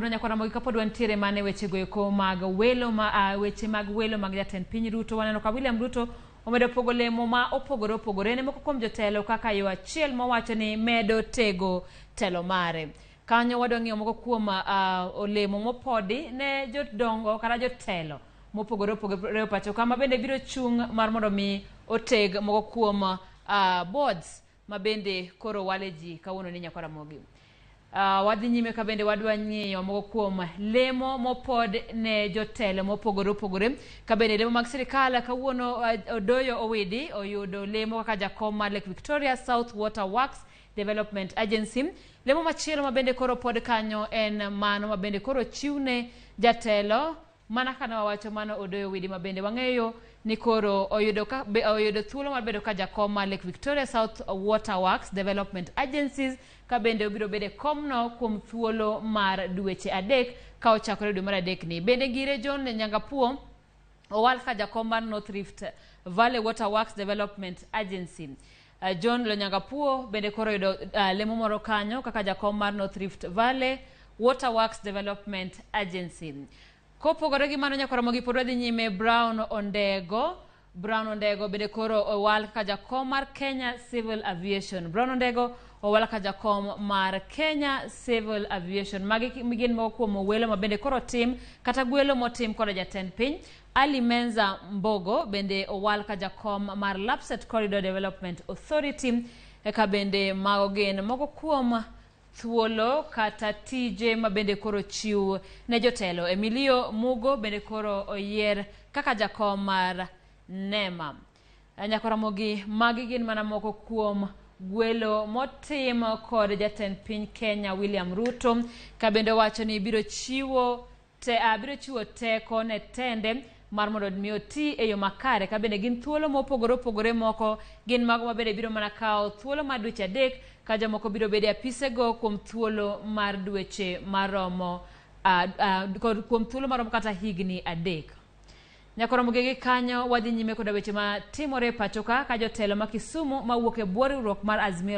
Nyakwar kapod wantiere mane wechego eko mag welo ma weche mag welo mag jatend piny Ruto. Waneno ka William Ruto omedo pogo lemo ma opogore opogore ne moko kuom jotelo kaka yo achiel mowacho ni medo tego telo mare. Kanyo wadwa ng'iyo moko kuom olemo mopodi ne jodongo kata jotelo mopogore opogore e pacho ka ma bende biro chung' mar mondo mi oteg moko kuom boards ma bende koro wale ji kawuono ni Nyakwar Ramogi. Wadhi nyime ka bende wadwa ng'iyo moko kuom lemo mopod ne jotelo mopogore opogore ka bende lemo mag sirikal kawuono. Odoyo Owidi oyudo lemo kaka jakom mar Lake Victoria South Water Works Development Agency. Lemo machielo ma bende koro pod kanyo en mano ma bende koro chiwne jatelo mana kaka ne wawacho mano Odoyo Owidi ma bende wang'eyo ni koro oyudo ka be, oyudo thuolo mar bedo ka jakom mar Lake Victoria South Water Works Development Agencies, ka bende obiro bedo e komno kuom thuolo mar dweche 3 ka ochakore dwe mar 3 ni. Bende Ngire John Nyangapuo owal ka jakom mar North Rift Valley Water Works Development Agency. John Lonyangapuo bende koro oyudo lemo moro kanyo kaka jakom mar North Rift Valley Water Works Development Agency. Kopogore gi mano, Nyakwar Ramogi, pod wadhi nyime. Brown Ondego, Brown Ondego bende koro owal kaka jakom mar Kenya Civil Aviation. Brown Ondego owal kaka jakom mar Kenya Civil Aviation. Magi gin moko kuom welo ma bende koro tim kata gwelo motim koda jatend piny. Ali Menza Mbogo bende owal ka jakom mar Lapsset Corridor Development Authority. Eka bende mago gin moko kuom thuolo kata tije ma bende koro chiw ne jotelo. Emilio Mugo bende koro oyier kaka jakom mar NEMA. Nyakwar Ramogi, magi gin mana moko kuom gwelo motim kod jatend piny Kenya William Ruto, ka bende owacho ni biro chiwo teko ne tende mar mondo mi oti e yo makare, ka bende gin thuolo mopogore opogore. Moko gin mago ma bende biro mana kawo thuolo mar dweche 3, ka jomoko biro bedo e apisego kuom thuolo mar dweche maromo kod kuom thuolo maromo kata higni 3. Nyakwar Ramogi, gi kanyo wadhi nyime koda weche matimore e pacho ka, ka jotelo ma Kisumu mawuok e bwo riwruok mar Azimio.